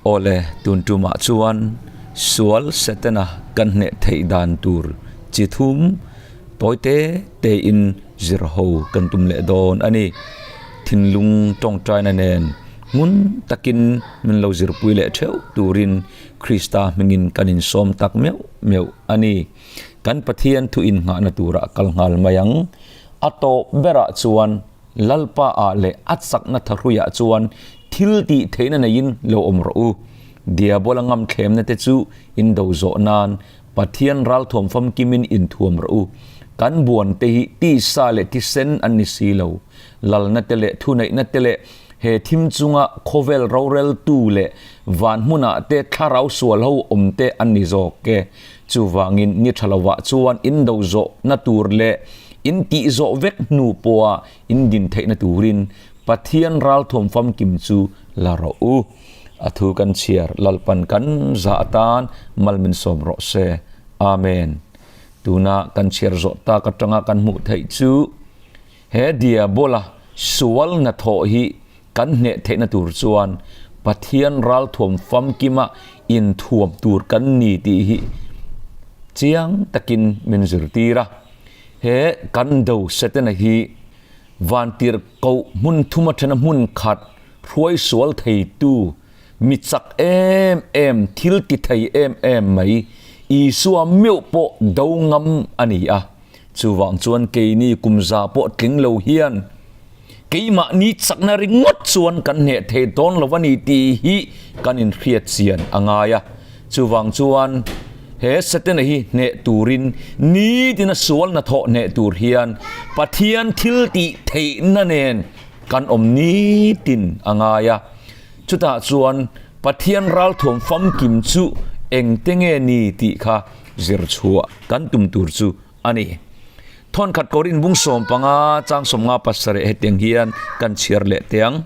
Awle, tun tumah chuan sual Setana kan hneh theih dan tur chi thum tawi te tein zir ho kan tum leh dawn a ni. Thinlung tawngtaina nen ngun takin min lo zirpui leh theuh turin Krista hmingin kan insawm tak meuh meuh a ni. Kan Pathian thu innghahna turah kal nghal mai ang. A tawp berah chuan Lalpa ah leh a chakna thahruiah chuan thil tih theihna neiin lo awm rawh u. Diabola ngamthlemna te chu in do zawh nan Pathian ralthuam famkimin inthuam rawh u. Kan buan te hi tisa leh thisen an ni si lo. Lalna te leh thuneihna te leh he thim chunga khawvel roreltu leh van hmunah te thlarau sual ho awm te an ni zawk e. Chuvangin ni tha lovah chuan in do zawhna tur leh in tih zawh vek hnu pawha in din theihna turin Pathian ralthuam famkim chu la rawh u. A thu kan chhiar Lalpan kan zah atan mal min sawm rawh se. Amen. Tuna kan chhiar zawh tak atanga kan hmuh theih chu he diabola sual hnathawh hi Kan hneh theihna tur chuan Pathian ralthuam famkima inthuam tur kan ni tih hi chiang takin min zirtir a. He kan do Setana hi vantirhkoh hmun thum aṭhena hmun khat hruai sual theitu, mi chak em em, thil ti thei em em mai Isua meuh pawh do ngam a ni a. Chuvang chuan keini kum za pawh tling lo hian keimahni chakna ringawt chuan kan hneh thei dawn lo a ni tih hi kan inhriat chian a ngai a. Chuvang chuan he Setana hi hneh turin nitina sual hnathawh hneh tur hian Pathian thil tih theihna nen kan awm nitin a ngai a. Chutah chuan Pathian ralthuam famkim chu engte nge ni tih kha zir chhuah kan tum tur chu a ni. Thawnkhat Korin bung 15 chang 57 hetiang hian kan chhiar leh teh ang.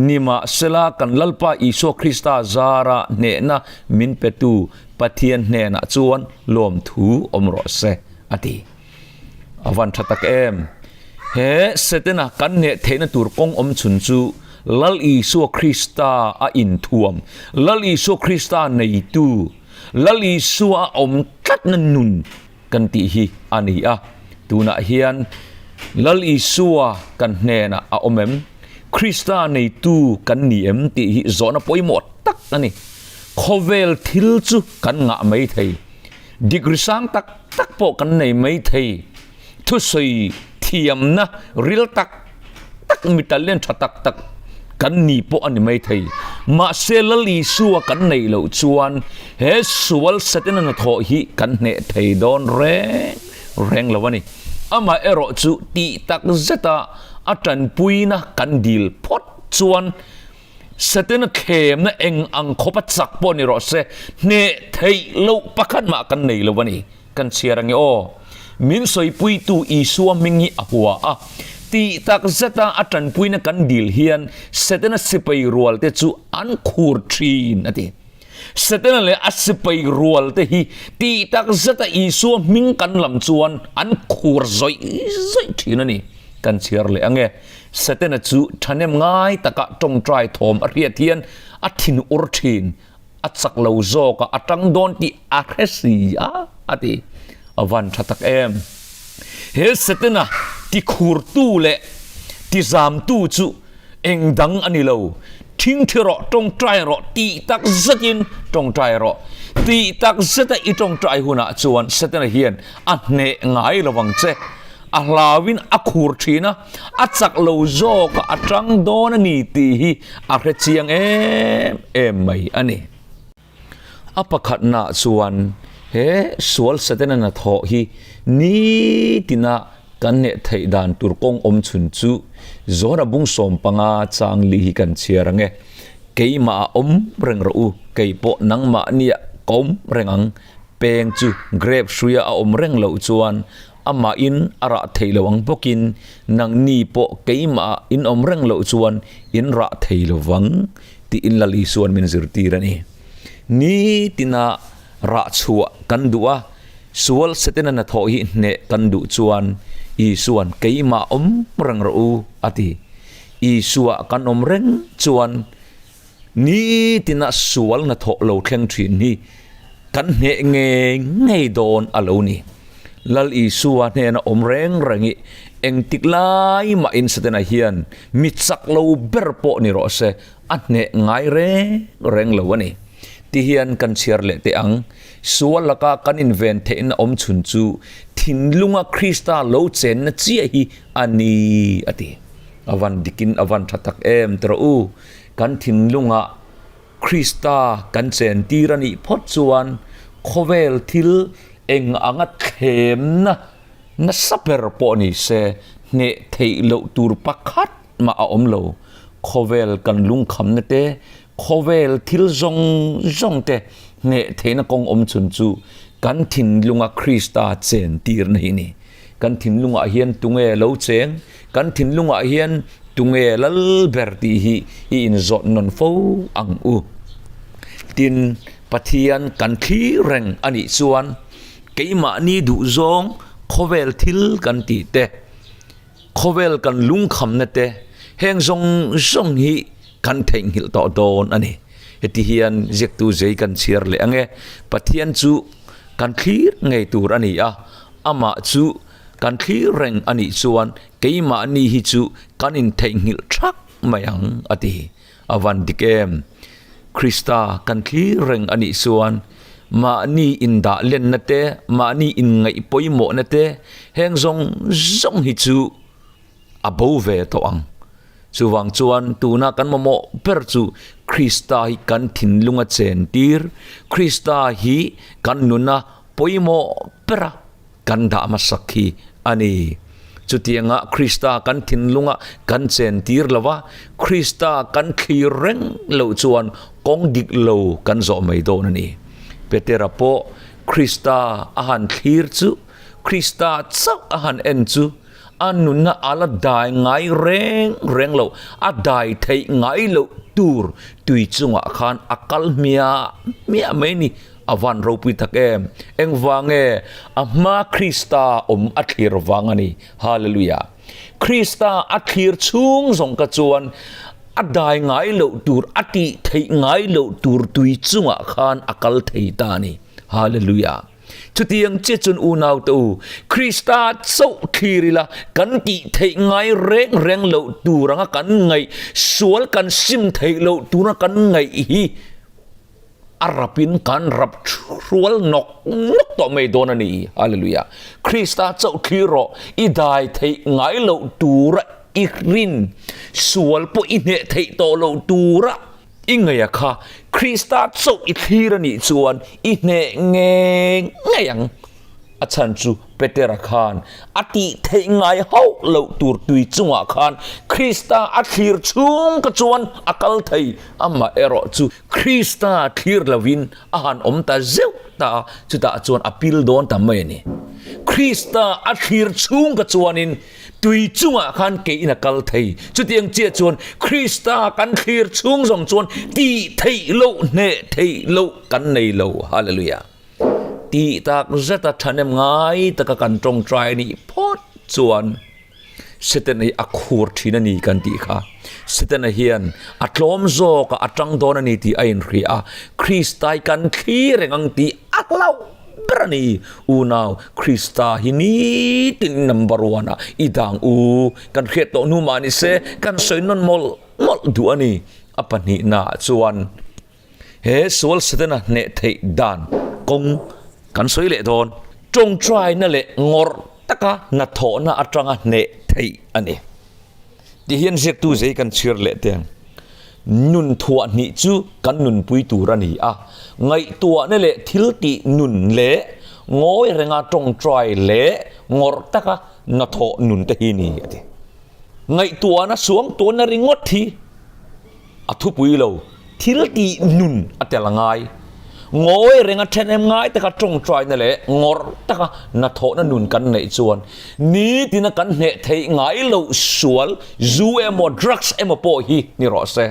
Nimahsela kan Lalpa Isua Krista zara hnehna min petu Pathian hnenah chuan lawmthu awm rawh se, a ti. A van tha tak em! He Setana kan hneh theihna tur kawng awm chhun chu Lal Isua Krista a inthuam, Lal Isua Krista neitu, Lal Isua a awm tlatna nun kan tih hi a ni a. Tunah hian Lal Isua kan hnenah a awm em? Krista neitu kan ni em tih hi zawhna pawimawh tak a ni. Khawvel thil chu kan ngah mai thei. Degree sang tak tak pawh kan nei mai thei. Thusawi thiamna ril tak tak mi talent tha tak tak kan ni pawh a ni mai thei. Mahse Lal Isua kan neih loh chuan he sual Setana hnathawh hi kan hneh thei dawn reng reng lo a ni. Amaherawh chu tih tak zeta a tanpuina kan dil phawt chuan Setana thlemna eng ang khawpa chak pawh ni rawh se hneh theih loh pakhat mah kan nei lo a ni. Kan chhiar ange aw. Min sawipuitu Isua hming hi a hua a. Tih tak zeta a tanpuina kan dil hian Setana sipai rualte chu an khur thin, a ti. Setana leh a sipai rualte hi tih tak zeta Isua hming kan lam chuan an khur zawih zawih thin a ni. Kan chhiar leh ange. Setana chu thahnem ngai taka tawngtai thawm a hriat hian a thin ur thin. A chak lo zawk a, a tang dawn tih a hre si a, a ti. A van tha tak em! He Setana tikhurtu leh tizamtu chu eng dang a ni lo. Thingthi rawh, tawngtai rawh, tih tak zetin tawngtai rawh. Tih tak zeta i tawngtai hunah chuan Setana hian a hneh ngai lo vang che. A hlauin a khur thin a, a chak lo zawk a, a tang dawn a ni tih hi a hre chiang em em mai a ni. A pakhatnaah chuan he sual Setana hnathawh hi nitina kan hneh theih dan tur kawng awm chhun chu Zona bung 15 chang li hi kan chhiar ang e. Keimah a awm reng rawh u, kei pawh nangmahniah ka awm reng ang. Peng chu grape hruia a awm reng loh chuan Amahin a rah thei lo ang bawkin nangni pawh keimah in awm reng loh chuan in rah thei lo vang tiin Lal Isua'n min zirtir a ni. Nitina rah chhuah kan duh a, sual Setana hnathawh hi hneh kan duh chuan Isua'n keimah awm reng rawh u a ti. Isua kan awm reng chuan. Nitina sual hnathawh lo thleng thin hi kan hneh ngei ngei dawn a lo ni. Lal Isua hnena awm reng reng i engtik lai mahin Setana hian mi chak lo ber pawh ni rawh se, a hneh ngai reng reng lo a ni. Ti hian kan chhiar leh teh ang, sual laka kan inven theihna awm chhun chu thinlunga Krista lo chenna chiah hi a ni a ti. A van dikin a van tha tak em ti rawh u, kan thinlunga Krista kan chen tir a nih phawt chuan khawvel thil eng anga thlemna nasa ber pawh ni se hneh theih loh tur pakhat mah a awm lo. Khawvel kan lungkhamna te, khawvel thil zawng zawng te hneh theihna kawng awm chhun chu kan thinlunga Krista chen tirna hi a ni. Kan thinlungah hian tunge lo cheng? Kan thinlungah hian tunge lal ber tih hi i inzawt nawn fo ang u. Tin, Pathian kan thlir reng a nih chuan keimahni duhzawng khawvel thil kan tih te, khawvel kan lungkhamna te, heng zawng zawng hi kan theihnghilh tawh dawn a ni. Heti hian ziaktu zei kan chhiar leh ang e, Pathian chu kan thlir ngei tur a ni a, Amah chu kan thlir reng a nih chuan keimahni hi chu kan intheihnghilh thak mai ang, a ti. A van dik em? Krista kan thlir reng a nih chuan mahni indah lenna te, mahni inngaih pawimawhna te, heng zawng zawng hi chu a bo ve tawh ang. Chuvang chuan tuna kan mamawh ber chu Krista hi kan thinlunga chen tir, Krista hi kan nuna pawimawh bera kan dah hmasak hi a ni. Chutianga Krista kan thinlunga kan chen tir lo va, Krista kan thlir reng loh chuan kawng dik lo kan zawh mai dawn a ni. Petera pawh Krista a han thlir chu, Krista chauh a han en chu, A nunna a la dai ngai reng reng lo, a dai theih ngai loh tur tui chungah khan a kal hmiah hmiah mai ni. A van ropui tak em! Engvang nge? A hma Krista awm a thlir vang a ni. Hallelujah! Krista a thlir chhung zawng ka chuan a dai ngai loh tur, a tih theih ngai loh tur tui chungah khan a kal thei ta a ni. Hallelujah! Chutiang che chun unau te u, Krista chauh thlir ila kan tih theih ngai reng reng loh tur anga kan ngaih, sual kan sim theih loh tura kan ngaih hi a rapin kan rap hrual nawk nawk tawh mai dawn a ni. Hallelujah. Krista chauh thlir rawh, i dai theih ngai loh tura i rin, sual pawh i hneh theih tawh loh tura I ngaih a kha, Krista chauh i thlir a nih chuan i hneh ngei ngei ang. A chhan chu Petera khan a tih theih ngai hauh loh tur tui chungah khan Krista a thlir chhung ka chuan a kal thei, amah erawh chu Krista thlir lovin a han awm ta zeuh ta a, chutah chuan a pil dawn ta mai a ni. Krista a thlir chhung ka chuanin Tui chungah khan keiin a kal thei. Chutiang chiah chuan Krista kan thlir chhung zawng chuan tih theih loh, hneh theih loh kan nei lo. Hallelujah! Tih tak zeta thahnem ngai taka kan tawngtai nih phawt chuan Setana hi a khur thin a ni kan tih kha. Setana hian a tlawm zawkah a tang dawn a ni tih a inhria a, Kristai kan thlir reng ang tih a hlauh ber a ni. Unau, Krista hi nitin number one ah i dang u. Kan hriat tawh hnu mah ni se, kan sawi nawn mawlh mawlh duh a ni. A pahnihnaah chuan he sual Setana hneh theih dan kawng kan sawi leh dawn. Tawngtaina leh ngawrh taka hnathawhna atanga hneh theih a ni. Tihian ziaktu zei kan chhiar leh teh ang. Nun thuah hnih chu kan nunpui tur a ni a, ngaihtuahna leh thil tih nun leh ngawi renga tawngtai leh ngawrh taka hnathawh nun te hi ni a ti. Ngaihtuahna suangtuahna ringawt hi A thupui lo, thil tih nun a tel a ngai. Ngawi renga thenem ngai taka tawngtaina leh ngawrh taka hnathawhna nun kan neih chuan nitina kan hneh theih ngai loh sual, zu emaw drugs emaw pawh hi ni rawh se.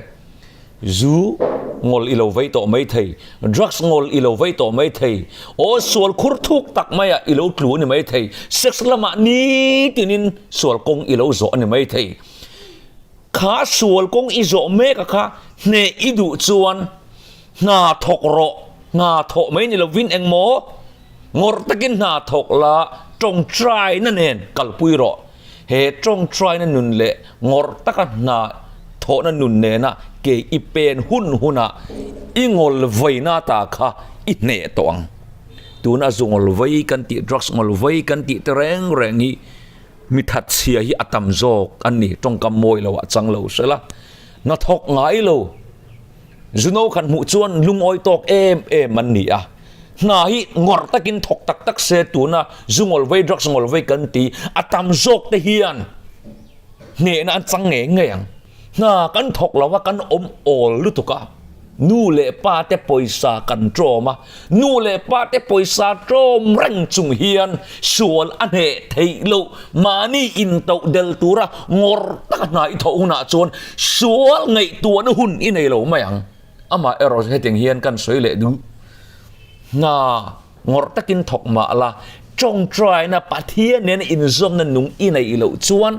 Zu ngawl i lo vei tawh mai thei, drugs ngawl i lo vei tawh mai thei, aw sual khur thuk tak maiah i lo tlu a ni mai thei, sex lamah nitinin sual kawng i lo zawh a ni mai thei. Kha sual kawng i zawh mek a kha hneh i duh chuan hna thawk rawh, hna thawh mai ni lovin engmaw ngawrh takin hna thawk la tawngtaina nen kalpui rawh. He tawngtaina nun leh ngawrh taka hna thawhna nun nena ke i pen hun hunah i ngawl vaina ta kha i hneh tawh ang. Tuna zu ngawl vai kan tih, drugs ngawl vai kan tih te reng reng hi Mi thatchhia hi a tam zawk an ni, tawngkam mawi lo ah chang lo sela, hnathawk ngai lo, zuno khan hmuh chuan lungawi tawk em em an ni a, hna hi ngawrh takin thawk tak tak se tuna zu ngawl vei drugs ngawl vei kan ti a tam zawk te hian hnehna an chang ngei ngei ang. Hna kan thawk lo a, kan awm awl lutuk a, nu leh pa te pawisa kan tlawm a, nu leh pa te pawisa tlawm reng chung hian sual a hneh theih loh, mahni intoh del tura ngawr taka hna i thawh hunah chuan sual ngaihtuahna hun i nei lo mai ang. Amah erawh hetiang hian kan sawi leh duh, hna ngawrh takin thawk mah la, tawngtaina Pathian nena inzawmna nung i neih loh chuan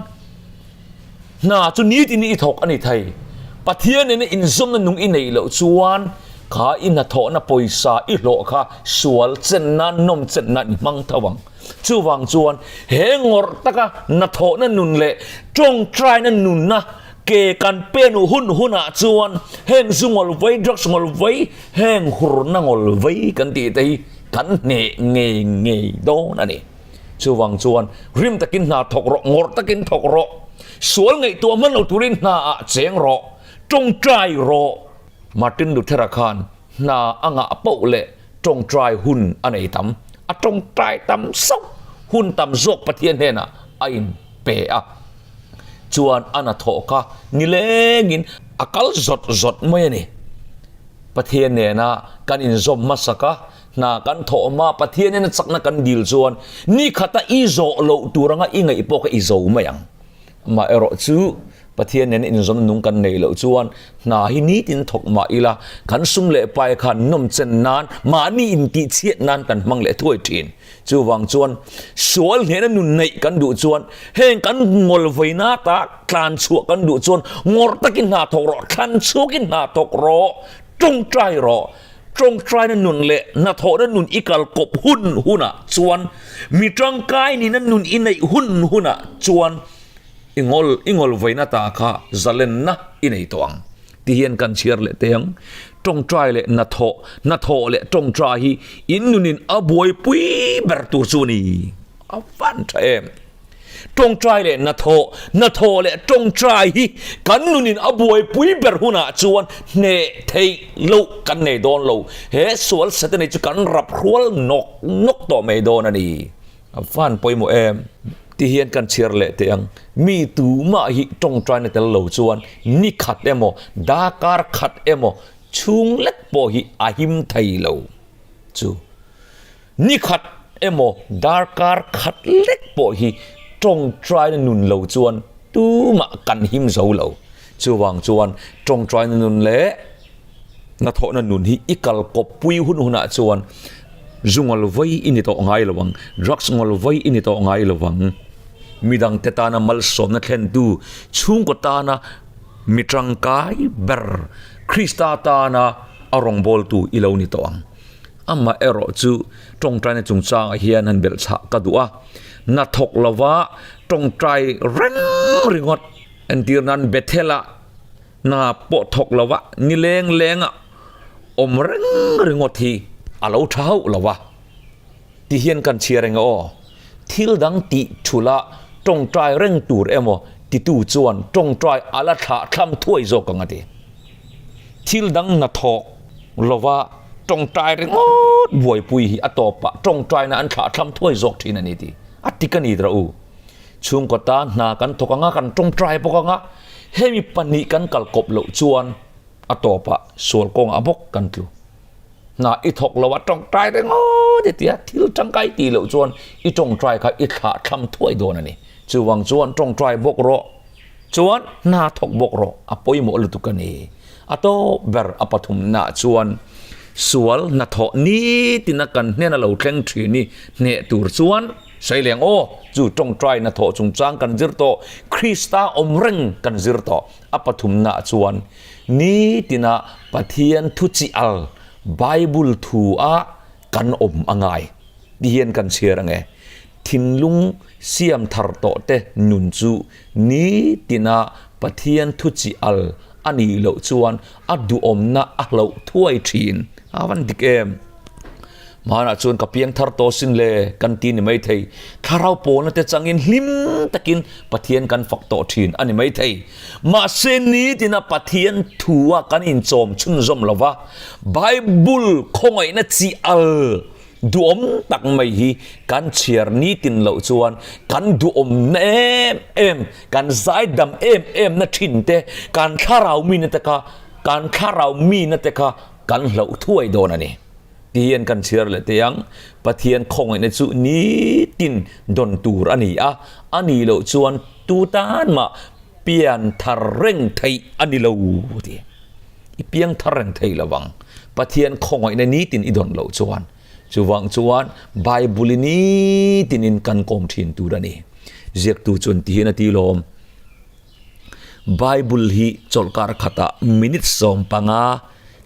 hna chu nitin i thawk a ni thei. Pathian nena inzawmna nung i neih loh chuan kha i hnathawhna pawisa i hlawh kha sual chen nan, nawm chen nan i hmang tho ang. Chuvang chuan he ngawrh taka hnathawhna nun leh tawngtaina nunna ke kan pen hun hunah chuan heng zu ngawl vei, drugs ngawl vei, heng hurna ngawl vei kan tih te hi kan hneh ngei ngei dawn a ni. Chuvang chuan rim takin hna thawk rawh, ngawrh takin thawk rawh, sual ngaihtuah hman lo turin hna ah cheng rawh, tawngtai rawh. Martin Luther-a khan hna a ngah poh leh tawngtai hun a nei tam, a tawngtai tam sauh, hun tam zawk Pathian hnenah a inpe a. Chuan a hnathawh kha nilengin a kal zawt zawt mai a ni. Pathian nena kan inzawm hmasak a, hna kan thawh hma Pathian nena chakna kan dil chuan ni khata i zawh loh tur anga i ngaih pawh kha i zo mai ang. Amaherawh chu Pathian nena inzawm nung kan neih loh chuan hna hi nitin thawk mah ila kan sum leh pai khan nawmchen nan mahni intihchhiat nan kan hmang leh thuai thin. Chuvang chuan sual hnehna nun neih kan duh chuan heng kan ngawl vawiin ata tlan chhuah kan duh chuan ngawrh takin hna thawk rawh, thlan chhuakin hna thawk rawh, tawngtai rawh. Tawngtaina nun leh hnathawhna nun i kal kawp hun hunah chuan mi tangkai nihna nun i neih hun hunah chuan i ngawl i ngawl vawiin ata kha zalenna i nei tawh ang. Ti hian kan chhiar leh teh ang. Tawngtai leh hnathawh, hnathawh leh tawngtai hi in nunin a buaipui ber tur chu a ni. A van tha em! Tawngtai leh hnathawh, hnathawh leh tawngtai hi kan nunin a buaipui ber hunah chuan hneh theih loh kan nei dawn lo. He sual Setana chu kan rap hrual nawk nawk tawh mai dawn a ni. A van pawimawh em? Ti hian kan chhiar leh teh ang. Mi tumah hi tawngtaina tel lo chuan ni khat emaw, darkar khat emaw chhung lek pawh hi a him thei lo chu. Ni khat emaw, darkar khat lek pawh hi tawngtaina nun lo chuan tumah kan him zo lo. Chuvang chuan tawngtaina nun leh Hnathawhna nun hi i kal kawppui hun hunah chuan zu ngawl vawi i ni tawh ngai lo ang, drugs ngawl vawi i ni tawh ngai lo ang. Midangte tana malsawmna thlentu, chhungkaw tana mi tangkai ber, Krista tana a rawngbawltu i lo ni tawh ang. Amah erawh chu tawngtaina chungchangah hian han belhchhah ka duh a, hnathawk lova tawngtai reng ringawt entir nan Bethel-ah, Hna pawh thawk lo a, ni leng leng a awm reng ringawt hi a lo tha hauh lo a, ti hian kan chhiar eng aw. Thil dang tih thulh a tawngtai reng tur emaw titu chuan tawngtai a la thlah thlam thuai zawk ang a ti. Thil dang hna thawk lova tawngtai ringawt buaipui hi a tawpah tawngtaina an thlah thlam thuai zawk thin a ni ti. A tik a ni rawh u. Chhungkaw tan hna kan thawk ang a, kan tawngtai bawk ang a, hemi pahnih kan kal kawp loh chuan a tawpah sual kawngah bawk kan tlu. Hna i thawk lo a, tawngtai ringawt i ti a, thil tangkai tih loh chuan i tawngtai kha i thlah thlam thuai dawn a ni. Chuvang chuan tawngtai bawk rawh, chuan hna thawk bawk rawh, a pawimawh lutuk a ni. A tawp ber a pathumnaah chuan sual hnathawh nitina kan hnena lo thleng thin hi hneh tur chuan sawi leng aw. Chu tawngtai hnathawh chungchang kan zir tawh, Krista awm reng kan zir tawh. A pathumnaah chuan nitina Pathian thu chi al Bible thu ah kan awm a ngai ti hian kan chhiar ang e. Thinlung siam thar tawh te nun chu nitina Pathian thu chi al a nih loh chuan a duhawmna a hlauh thuai thin a van dik em. Hmanah chuan ka piang thar tawh sin le kan ti ni maithei. Thlarau pawlna te changin hlim takin Pathian kan fak tawh thin a ni maithei. Mahse nitina Pathian thua kan inchawm chhunzawm lova, Bible khawngaihna chi al duhawm tak mai hi kan chhiar nitin loh chuan kan duhawmna em em, kan zaidam em em na thin te, kan thlarau mina te kha, kan thlarau mina te kha kan hlauh thuai dawn a ni. Ti hian kan chhiar leh teh ang, Pathian khawngaihna chu nitin dawn tur a ni a, a nih loh chuan tu tan mah pian thar reng theih a ni lo ti. I piang thar reng thei lo vang, Pathian khawngaihna nitin i dawn loh chuan. Chuvang chuan Bible-i nitinin kan kawm thin tur a ni. Ziaktu chuan ti hian a ti lawm. Bible hi chawlhkar khatah minute 15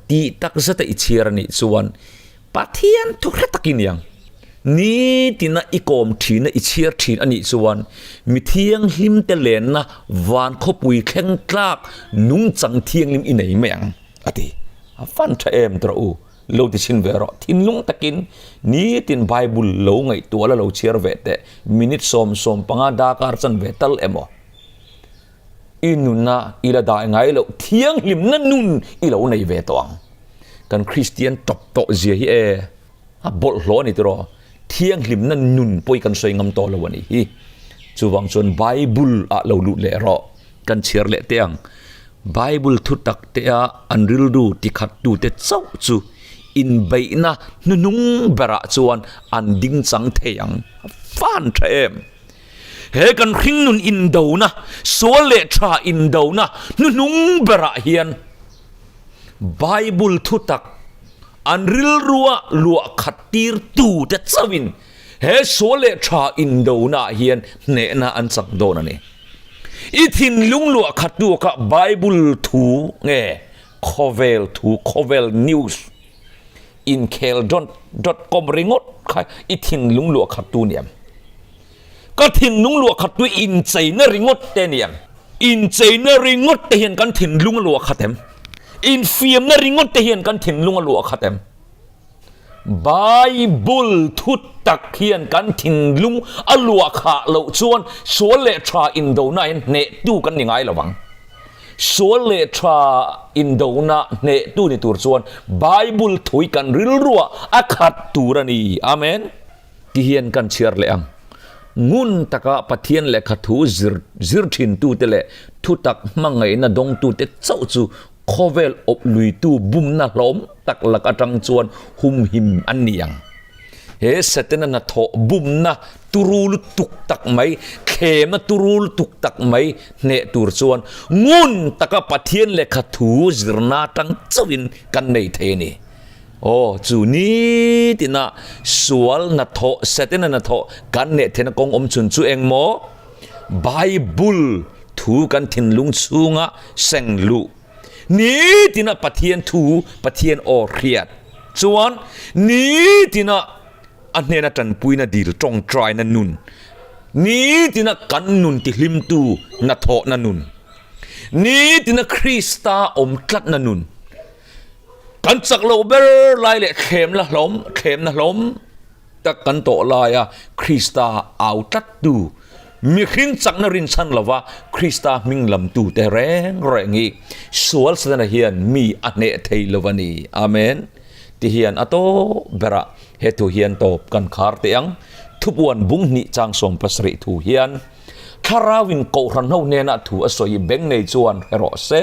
tih tak zeta i chhiar a nih chuan Pathian thu hre tak i ni ang. Nitina i kawm thina i chhiar thin a nih chuan mi thianghlim te lenna van khawpui thleng tlak nungchang thianghlim i nei mai ang a ti. A fan tha em tawh u, lo ti chhin ve rawh. Thinlung takin nitin Bible lo ngaihtuah la lo chhiar ve teh minute sawm 15 darkar chan ve tal emaw. I nuna i la dai ngai loh thianghlimna nun i lo nei ve tawh ang. Kan Kristian tawp tawh zia hi e, a bawlhhlawh a ni tiraw? Thianghlimna nun pawh hi kan sawi ngam tawh lo a nih hi. Chuvang chuan Bible ah lo lut leh rawh. Kan chhiar leh teh ang. Bible thu tak te a an rilru tikhat tute chauh chu inbeihna hnuhnung berah chuan an dingchang thei ang. A fan tha em? He kan hringnun indona, sual leh tha indona hnuhnung berah hian Bible thutak an rilrua luah khat tirtu te chauhin he sual leh tha indona ah hian hnehna an chak dawn a ni. I thinlung luah khattu kha Bible thu nge khawvel thu, khawvel news inkhel dot dot com ringawt kha i thinlung luah khattu ni em? Ka thinlung luah khat tu incheina ringawt te ni ang. Incheina ringawt te hian kan thinlung a luah khat em? Infiamna ringawt te hian kan thinlung a luah khat em? Bible thu tak hian kan thinlung a luah khah loh chuan sual leh tha indona hian hnehtu kan ni ngai lo vang. Sual leh tha indona hnehtu ni tur chuan Bible thui kan rilruah a khat tur a ni. Amen. Ti hian kan chhiar leh ang. Ngun taka Pathian lehkha thu zir zir thintute leh thutak hmangaihna dawngtute chauh chu khawvel awp luitu bumna hlawm tak lak atang chuan humhim an ni ang. He Setana hnathawh bumna turu lutuk tak mai, thlemna turu lutuk tak mai hneh tur chuan ngun taka Pathian lehkha thu zirna atang chauhin kan nei thei a ni. Aw, chu nitina sual hnathawh, Setana hnathawh kan neh theihna kawng awm chhun chu eng maw? Bible thu kan thinlung chhunga seng luh. Nitina Pathian thu, Pathian aw hriat chuan nitina a hnena tanpuina dil tawngtaina nun, nitina kan nun tihlimtu hnathawhna nun, nitina Krista awm tlatna nun, Kan chak loh ber lai leh thlemna hlawm, thlemna hlawm tak kan tawh laia Krista au tlattu, mihring chakna rinchhan lova Krista hming lamtute reng reng hi sual Setana hian mi a hneh thei lo a ni. Amen. Ti hian a tawp berah he thu hian tawp kan khar teh ang. Thupuan bung hnih chang 70 thu hian Thlarauin Kohhran ho hnenah thu a sawi beng nei chuan hre rawh se.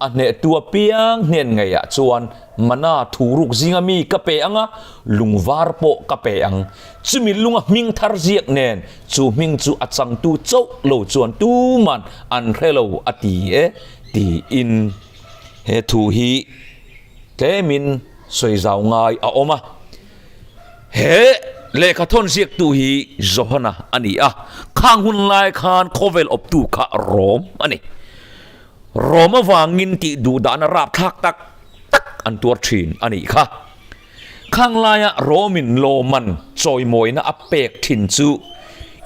A hnehtu apiang hnen ngeiah chuan mana thu ruk zinga mi ka pe ang a, lungvar pawh ka pe ang. Chumi lunga hming thar ziak nen chu hming chu a changtu chauh lo chuan tuman an hre lo a ti e tiin he thu hi tlemin sawi zau ngai a awm a. He. Lehkhathawn ziaktu hi Johana a ni a, khang hun lai khan khawvel awptu kha Rom a ni. Rom avangin tih duh dahna rapthlak tak tak an tuar thin a nih kha. Khang laia Romin lawmman chawimawina a pek thin chu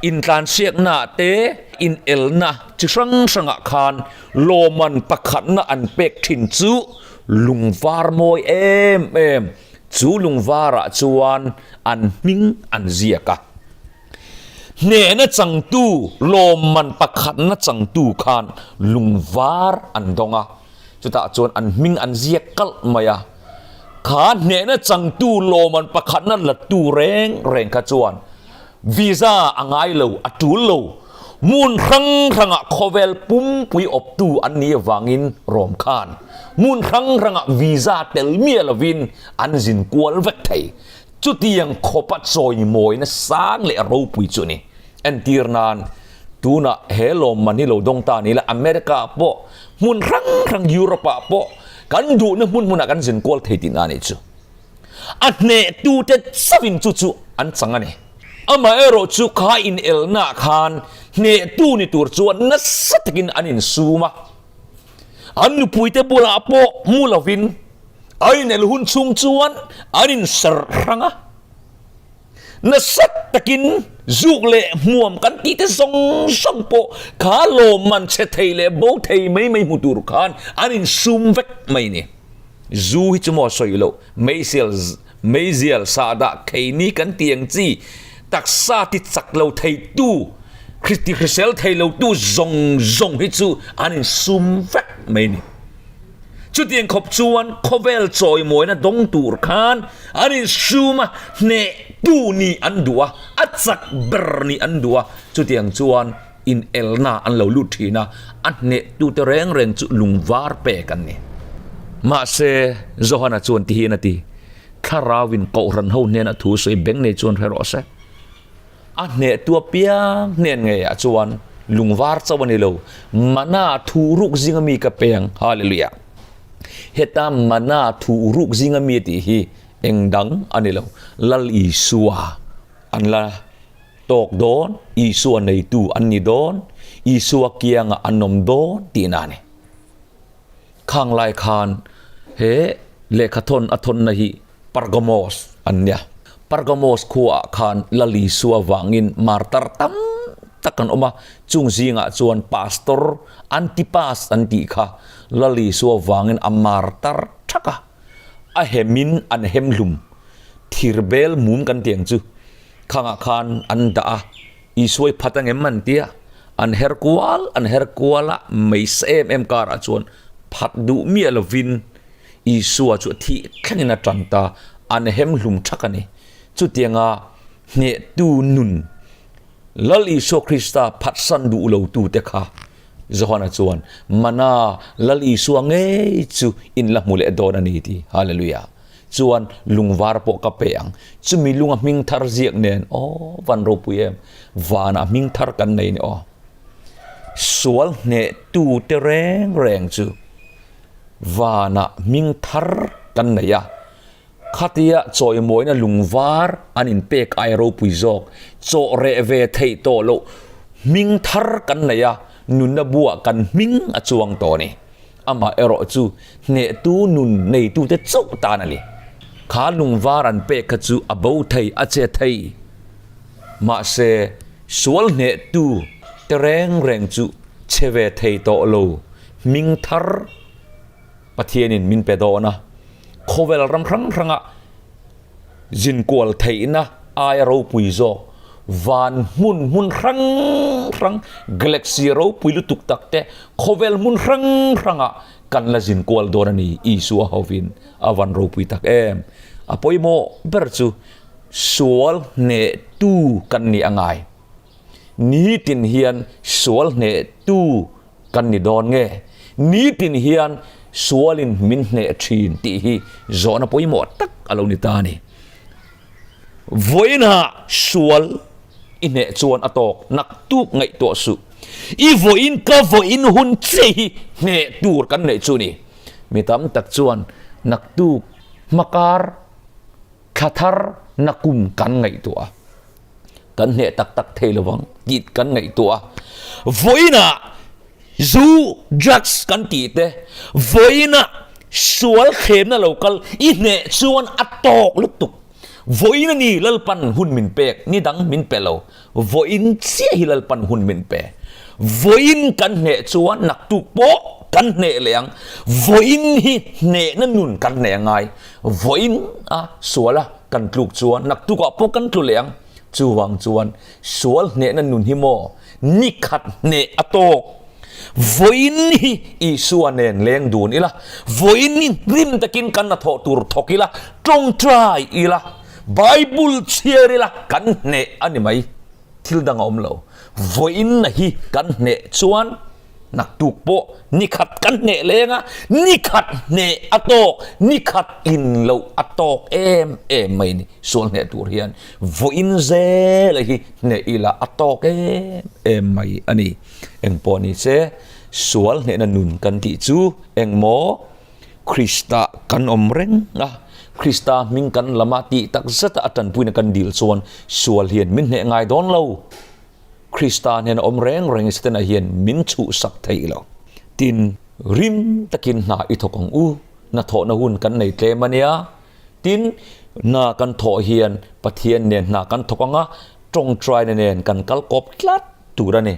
intlansiakna te inelna chi hrang hrangah khan lawmman pakhatna an pek thin chu lungvar mawi em em Chu lungvarah chuan an hming an ziak a. Hnehna changtu, lawmman pakhatna changtu khan lungvar an dawng a, chutah chuan an hming an ziak kalh mai a. Kha hnehna changtu, lawmman pakhatna latu reng reng kha chuan visa a ngai lo, a tul lo. Hmun hrang hrangah khawvel pumpui awptu an nih avangin Rom khan hmun hrang hrangah visa tel miah lovin an zin kual vek thei. Chutiang khawpa chawimawina sang leh ropui chu a ni. Entir nan, tunah he lawmman hi lo dawng ta ni la, America ah pawh, hmun hrang hrang Europe ah pawh kan duhna hmun hmunah kan zin kual thei tihna a nih chu. A hnehtute chauhin chu chu an chang a ni. Amaherawh chu kha inelnaah khan hnehtu ni tur chuan nasa takin an insum a. An nupuite bulah pawh mu lovin a inel hun chhung chuan an inserh hrang a. Nasa takin zuk leh hmuam kan tihte zawng zawng pawh kha lawmman chhe thei leh bo thei mai mai hmu tur khan an insum vek mai ni. Zu hi chu maw sawi loh, meizial meizial sahdah kheini kan ti ang chi, taksa ti chak lo theitu, ti hrisel thei lotu zawng zawng hi chu an insum vek mai ni. Chutiang khawp chuan khawvel chawimawina dawng tur khan an insum a, hnehtu nih an duh a, a chak ber nih an duh a, chutiang chuan inelna an lo lut thin a, a hnehtute reng reng chu lungvar pek an ni. Mahse, Johana chuan ti hian a ti, Thlarauin Kohhran ho hnena thu sawi beng nei chuan hre rawh se. A hnehtu apiang hnen ngeiah chuan lungvar chauh a ni lo, mana thu ruk zinga mi ka pe ang. Hallelujah! Heta mana thu ruk zinga mi a tih hi eng dang a ni lo, Lal Isua an la Tawk dawn, Isua neitu an ni dawn, Isua kiangah an awm dawn tihna a ni. Khang lai khan he lehkhathawn a thawnna hi Pergamos an nia. Pergamos khuaah khan Lal Isua vangin martar tam tak an awm a, chung zingah chuan Pastor Antipas an tih kha Lal Isua vangin a martar thak a, a hemin an hem hlum, thirbel mum kan tih ang chu. Khangah khan an dah a, Isuai phat angem an ti a, an her kual an her kual a, mei sa em em karah chuan phat duh miah lovin Isua chu a thih thlengin a tan ta, an hem hlum thak a ni. Chutianga hnehtu nun Lal Isua Krista phatsan duh lotute kha Johana chuan, Mana Lal Isua ngei chu in la hmu leh dawn a ni ti. Hallelujah! Chuan lungvar pawh ka pe ang. Chumi lunga hming thar ziak nen, aw van ropui em, vanah hming thar kan nei ni aw. Sual hnehtu te reng reng chu vanah hming thar kan nei a. Khatia chawimawina lungvar an inpek ai ropui zawk, chawh reh ve theih tawh loh hming thar kan nei a, nunna buah kan hming a chuang tawh a ni. Amah erawh chu hnehtu nun neitute chauh tan a ni. Kha lungvar an pek kha chu a bo thei, a che thei. Mahse, sual hnehtu te reng reng chu che ve thei tawh lo, hming thar Pathianin min pe dawn a. Khawvel ram hrang hrangah zinkual theihna aia ropui zawk, van hmun hmun hrang hrang, galaxy ropui lutuk tak te, khawvel hmun hrang hrangah kan la zinkual dawn a ni, Isua hovin a van ropui tak em. A pawimawh ber chu sual hnehtu kan nih a ngai. Nitin hian sual hnehtu Kan ni dawn nge? Nitin hian sualin min hneh thin tih hi zawhna pawimawh tak a lo ni ta a ni. Vawiinah sual i hneh chuan a tawk naktuk ngaihtuah suh. I vawiin ka vawiin hun che hi hneh tur kan neih chu ni. Mi tam tak chuan naktuk hmakar. Thla thar na kum kan ngaihtuah a, kan hneh tak tak thei lovang tih kan ngaihtuah a. Vawiinah zu, drugs kan tih te, vawiinah sual thlemna lo kal i hneh chuan a tawk lutuk. Vawiin a ni Lalpan hun min pek, ni dang min pe lo. Vawiin chiah hi Lalpan hun min pe. Vawiin kan hneh chuan naktuk pawh kan hneh leh ang. Vawiin hi hnehna nun kan hneh a ngai. Vawiin a sual a kan tluk chuan naktukah pawh kan tlu leh ang. Chuvang chuan sual hnehna nun hi maw nikhat hneh a tawk. Vawiin hi Isua nen leng dun ila, vawiin hi hlim takin kan hnathawh tur thawk ila, tawngtai ila, Bible chhiar ila kan hneh a ni mai. Thil dang a awm lo. Vawiinna hi kan hneh chuan naktuk pawh nikhat kan hneh leng a, nikhat hneh a tawk, nikhat in loh a tawk em em mai ni. Sual hneh tur hian vawiin zela hi hneh ila a tawk em em mai a ni. Engpawh ni se, sual hnehna nun kan tih chu engmaw? Krista kan awm reng a, Krista hming kan lam a tih tak zeta a tanpuina kan dil chuan sual hian min hneh ngai dawn lo. Krista hnena awm reng reng Setana hian min chhuhsak thei lo. Tin, rim takin hna i thawk ang u, hnathawhna hun kan nei tlem a nia. Tin, hna kan thawh hian Pathian nen hna kan thawk ang a, tawngtaina nen kan kal kawp tlat tur a ni.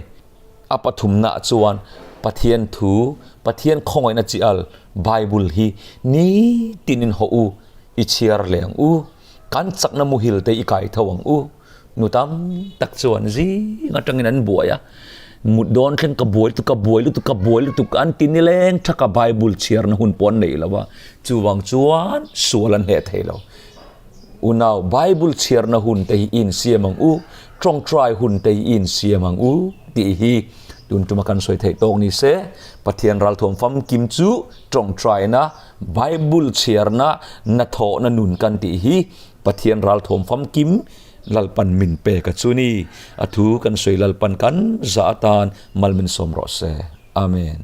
A pathumnaah chuan Pathian thu, Pathian khawngaihna chi al Bible hi nitinin hawh u, i chhiar leh ang u, kan chakna muhil te i kai tho ang u. Nu tam tak chuan zing atangin an buai a, mut dawn thleng ka buai lutuk, ka buai lutuk, ka buai lutuk an ti nileng thak a, Bible chhiarna hun pawh an nei lo a, chuvang chuan sual an hneh thei lo. Unau, Bible chhiarna hun te hi i insiam ang u, tawngtai hun te hi i insiam ang u tih hi tun tuma kan sawi theih tawk ni se, Pathian ralthuam famkim chu tawngtaina, Bible chhiarna, hnathawhna nun kan tih hi Pathian ralthawm famkim Lalpan min pek a chu ni. A thu kan sawi Lalpan kan zah atan mal min sawm rawh se. Amen.